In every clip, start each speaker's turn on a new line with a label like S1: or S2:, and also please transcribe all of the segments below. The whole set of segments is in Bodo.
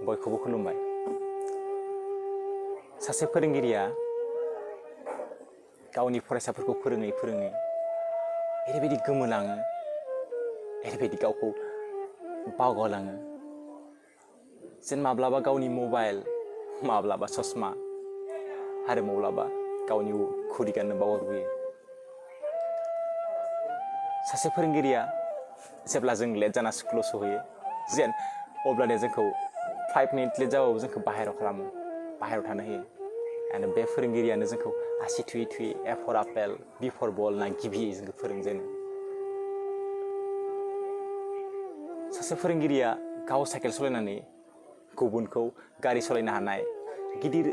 S1: बयखौबो खुलुमबाय। सासे फोरोंगिरिया गावनि फरायसाफोरखौ फोरोङै फोरोङै ओरैबायदि गोमोलाङो, ओरैबायदि गावखौ बावगारलाङो, जेन माब्लाबा गावनि मबाइल, माब्लाबा ससमा आरो माब्लाबा गावनि घुड़ी गाननो बावगारबोयो। सासे फोरोंगिरिया जेब्ला जों लेट जाना स्कुलाव सहैयो, जेन अब्लानो जोंखौ 5 मिनिट लेट जाबाबो जोंखौ बाहेरायाव खालामो, बाहेरायाव थानो होयो। आरो बे फोरोंगिरियानो जोंखौ आसि थुयै थुयै ए फर आपेल, बि फर बल ना गिबियै जोंखौ फोरोंजेनो। सासे फोरोंगिरिया गाव साइकेल सालायनानै गुबुनखौ गारि सालायनो हानाय, गिदिर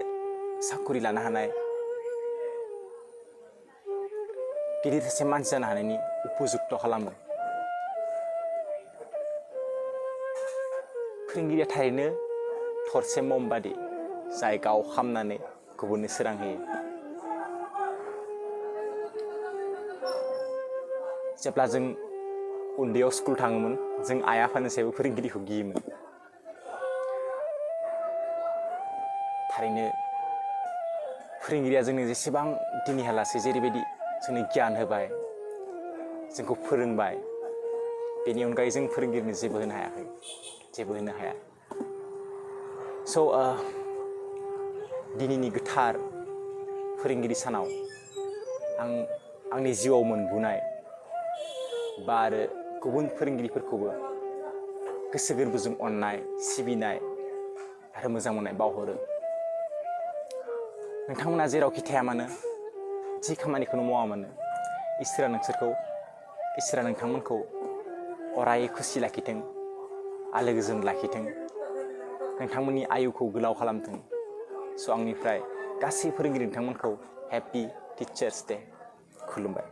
S1: साकरि लानो हानाय, गिदिर सासे मानसि जानो हानायनि उपयुक्त खालामो। फोरोंगिरिया थारैनो थरसे मम बादि, जाय गाव खामनानै गुबुननो सोरां होयो। जेब्ला जों उन्दैयाव स्कुल थाङोमोन, जों आइ आफानि सायाव फोरोंगिरिखौ गियोमोन। थारैनो फोरोंगिरिया जोंनो जेसेबां दिनैहालासै जेरैबायदि जोंनो गियान होबाय, जोंखौ फोरोंबाय, बेनि अनगायै जों फोरोंगिरिनो जेबो होनो हायाखै, जेबो होनो हाया। दिनैनि गोथार फोरोंगिरि सानाव आं आंनि जिउआव मोनबोनाय बा आरो गुबुन फोरोंगिरिफोरखौबो गोसो गोरबोजों अननाय, सिबिनाय आरो मोजां मोननाय बावहरो। नोंथांमोना जेरावखि थाया मानो, जि खामानिखौनो मावा मानो, इसोरा नोंथांमोनखौ अराय खुसि लाखिथों, आलो गोजोन लाखिथों, नोंथांमोननि आयुखौ गोलाव खालामथों। आंनिफ्राय गासै फोरोंगिरि नोंथांमोनखौ हेपि टीचार्स डे खुलुमबाय।